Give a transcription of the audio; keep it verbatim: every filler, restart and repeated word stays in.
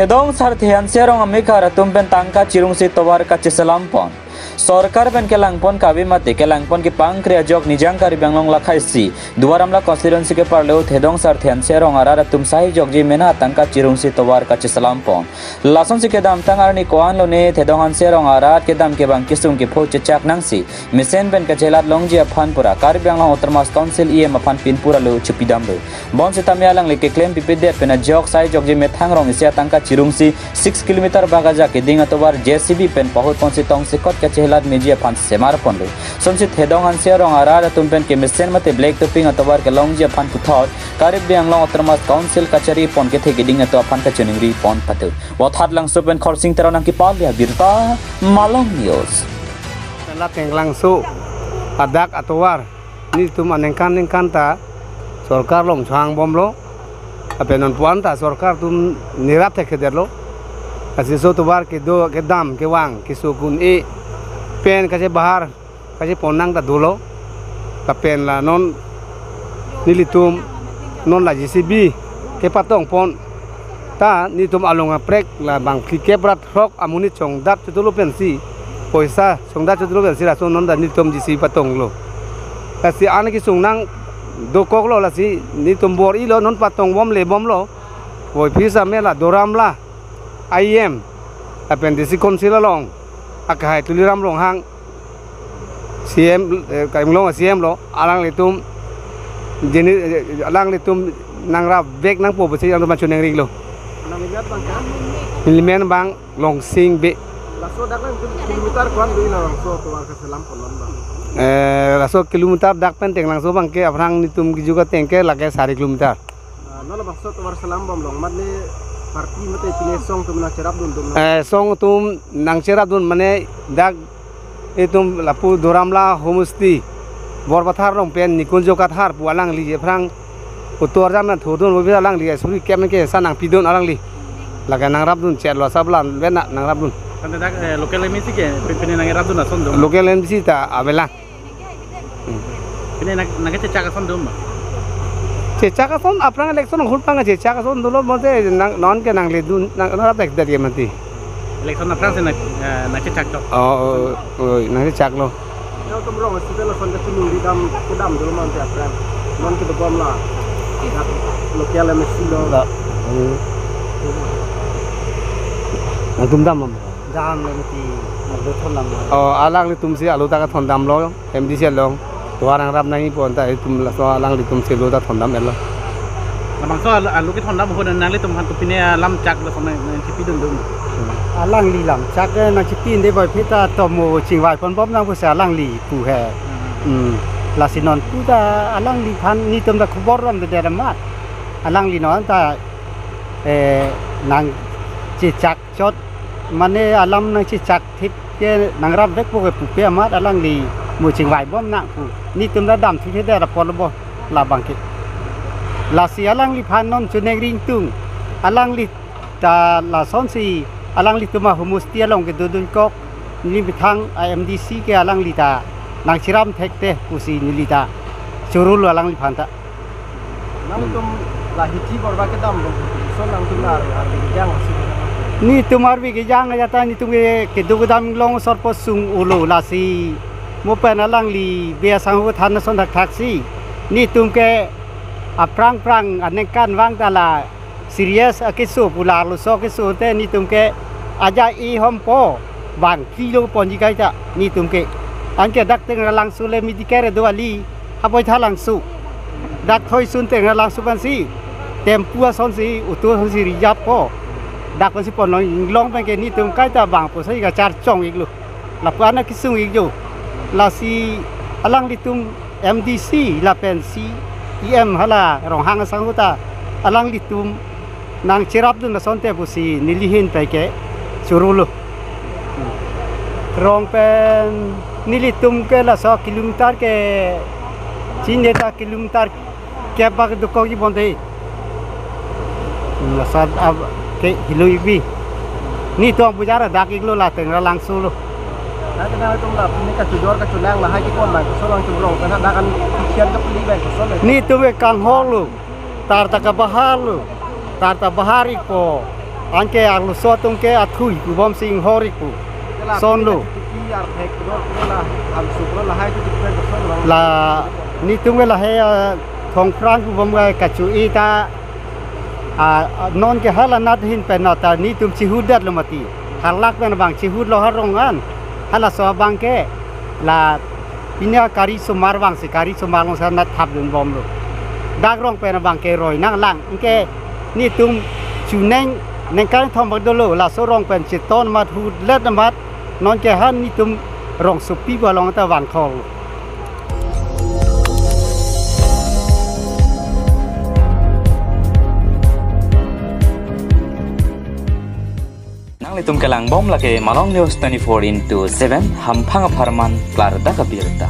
Thedong Sarthe Hanse arong amekar atum pen tangka chirungsi tovar kacheselam pon. Sorkar pen kelangpon kave mate kelangpon kepangkri ajok Nijang Karbi Anglong lakhai si Duar Amla constituency keparlo Thedong Sarthe Hanse arong arat atum sai jokji mena tangka chirungsi tovar kacheselam pon. Lasonsi kedamtang arni ko-an lone Thedong Hanse arong arat kedam kevang kesung kepho chechak nangsi mesen pen kachelat longji aphan pura Karbi Anglong Autonomous Council E M aphan pinpura lo chepidamlo. Bonsitame alangli keklem pipedet pen ajok sai jokji methang rong isi atangka chirungsi six kilometer bak ajak keding atovar J C B pen pahut ponsi tongsekot kachelat meji aphan semar ponlo. Sonsi Thedong Hanse arong arat atum pen kemesen mate black topping atovar kelongji aphan puthot Karbi Anglong Autonomous Council kachari pon kethe keding atum aphan kachiningri pon patu. Vothatlangso pen Khorsing Terang nangkepale abirta Malong News. Lapen Langso adak atovar nelitum aningkan ningkan ta sorkar along chohang bomlo. Lapen non puan ta sorkar atum nerap thekthedetlo. Lasi laso atovar kedo kedam kevang kesung un-e pen kachebahar kachepon nang ta dolo. Lapen la non nelitum non la J C B kepatong pon ta nelitum along aprek la bang phlikep rat throk amonit chongdat chotolo pensi, poisa chongdat chotolo pensi laso non ta nelitum J C B patonglo. Lasi an kesung nang dokoklo, lasi nelitum bor-ilo, non patong bomle bomlo. Voiphit same la Duar Amla I M lapen D C Council along akehai Tuliram Ronghang C M, eh, Karbi Anglong C M lo, alanglitum jeni, eh, alanglitum nangrap vek nangpo pusi alangtum choningri lo. Nangli men abang ka? Neli men abang Longsing Bey. Laso dak nangtum kilometer ko-an do Langso atovar kacheselam pon non abang? Eh, laso kilometer dak pen Thedong Langso abangke aphrang nelitum kejok ateng ke lake sari kilometer. Ah, non labangso atovar selam bom along mat le party mate pine song atum nangcherapdun dun non? Eh, song atum nangcherapdun mane dak itum lapu Duar Amla Homestay Borpathar along pen Nikunjo Kathar pu alangli aphrang utor jam nangthodun, voiphit alangli suri kem ke sa nangpidun alangli. Lake nangrapdun chetlo, sablan bena nangrapdun. Tangte dak, eh, local M A C ke pi-, pine nangrapdun ason do? Local M A C ta avelang. Hmm. Pine nang, nangkechechak ason do ma? Chechak ason aphrang election ahut abang chechak ason dolo, bonta nang, non ke nangledun, nang, nangrap thekdet ke mati. Election aphrang si nang, eh, nangchechak to? Oh, oh, oh, nangchechaklo. Nangtum rong isi pen lason kachiningri dam kedam dolo mate aphrang? Non kedobom la. Dak local M A C lo. La. Hmm. Nangtum dam ma? Dam lo mati, nangtum thondam lo. Oh, alanglitum si alo ta kathondamlo, M D C along. Tovar nangrap nangji pu anta itum laso alanglitum si alo ta thondam-etlo. Labangso alo, alo kethondam ahut nanglitum aphan kopine alam chak lason nang, nangchepidun dun? Alangli lam chak ke nangchepidunde, voiphit ta tomo chingvai ponbom nang pusi alangli pu he. Hmm. Hmm. Lasi non pu ta alangliphan nelitum ta khobor damdedet amat. Alangli non ta, eh, nangchechak chot mane alam nangchechak thip ke nangrap vekpo ke pupe amat alangli mo chingvaibom nang pu. Nelitum ta damthuthedet apotlo bo labangke. Lasi alangliphan non choningri ingtung. Alangli ta lasonsi alanglitum a-homestay along kedodunkok, neli methang a-M D C ke alangli ta nangcherap thekte pusi neli ta chorolo alangliphan ta. Nangtum la hithi borba kedam dong, so nangtum la arve kejang si? Nelitum arve kejang ajat ta nelitum ke kedo kedam long sorpo sung ulo lasi mo pen alangli Bey asangho than ason thakthak si. Nelitum ke aphrang phrang aningkan vang ta la serious akeso pu la laso keso te nelitum ke aja ihompo bang kilo ponji kaita nelitum ke. Anke dak Thedong Langso le medical do kali, Hapoitha Langso. Dak thoisun Thedong Langso pensi tempu asonsi, auto asonsi reserve po. Dak pensi ponlong inglong pen ke nelitum kaita bang pusi kacharchong iklo. Lapu-an akesung ikjo. Lasi alanglitum M D C lapen C E M hala Ronghang asangho ta alanglitum nangcherapdun asonte pusi neli ahin pen ke chorolo. Rong pen nelitum ke laso kilometer ke chinine ta kilometer kep bak dokok ji bonte. Laso ab ke helo ikbi. Nelitum bujar dak iklo la Thedong Langso lo. Nang kenal itum la pini kachojor kacholang lahai ke kon bang koson nangtum rong pen hadak an kikian kapili bang koson le? Nelitum ke kanghok lo. Tar ta kabahar lo. Tar ta bahar ikpo. Anke arloso atum ke athui pu bomsi inghor-ik pu. Sonlo. La netum ke lahai, ah, Thongphrang pu bom ke kachu-i ta, ah, ah, non ke hala nat ahin pen nat ta netum chihudetlo mati. Halak pen abang chihutlo ha rong an. Halaso abang ke la pini akari somar abangsi, kari somar alongsi nat thapdun bomlo. Dak rong pen abang ke roi nanglang. Anke netum chuneng ningkan thom bak dolo, laso rong pen cheton amat hudlet amat non ke ha netum rongsopi pu along ta vankhol. Nanglitum kelang bom lake Malong News twenty-four into seven, hamphang apharman klardak abirta.